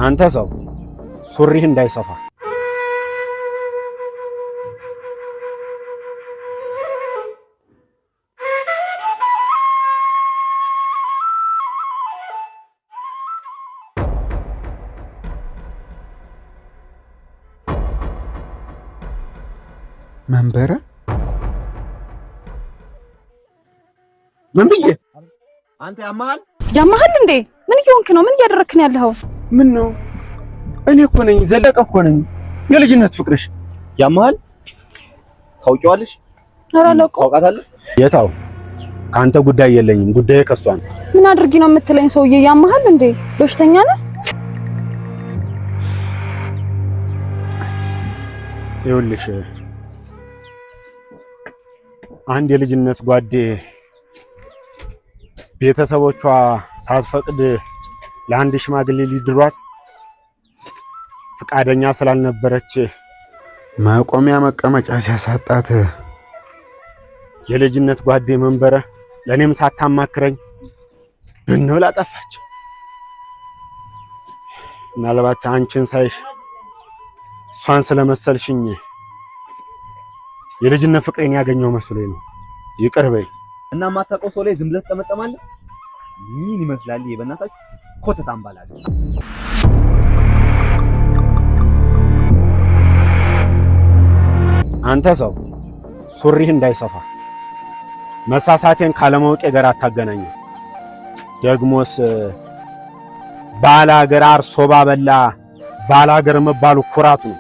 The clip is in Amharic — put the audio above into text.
አንተ ሰው ሱሪህ እንዳይሰፋ። መንበረ? ምን ብዬ? አንተ ያመሃል? ያመሃል እንዴ? ምን እየሆንክ ነው? ምን እያደረግክ ነው ያለኸው? ምን ነው? እኔ እኮ ነኝ፣ ዘለቀ እኮ ነኝ፣ የልጅነት ፍቅርሽ። ያመሃል? ታውቂዋለሽ? ኧረ አላውቀውም። ታውቃታለህ? የታው ከአንተ ጉዳይ የለኝም። ጉዳዬ ከሷ ነው። ምን አድርጊ ነው የምትለኝ? ሰውዬ ያመሃል እንዴ? በሽተኛ ነህ? ይኸውልሽ፣ አንድ የልጅነት ጓዴ ቤተሰቦቿ ሳትፈቅድ ለአንድ ሽማግሌ ሊድሯት ፈቃደኛ ስላልነበረች መቆሚያ መቀመጫ ሲያሳጣት የልጅነት ጓዴ መንበረ ለእኔም ሳታማክረኝ ብን ብላ ጠፋች። ምናልባት አንቺን ሳይሽ እሷን ስለመሰልሽኝ የልጅነት ፍቅሬን ያገኘው መስሎኝ ነው። ይቅር በይ። እና የማታውቀው ሰው ላይ ዝም ብለህ ትጠመጠማለህ? ምን ይመስላል ይሄ? በእናታችሁ ኮተት አምባላል። አንተ ሰው ሱሪህ እንዳይሰፋ። መሳሳቴን ካለማወቄ ጋር አታገናኝ። ደግሞስ ባላገር አርሶ ባበላ ባላገር መባሉ ኩራቱ ነው።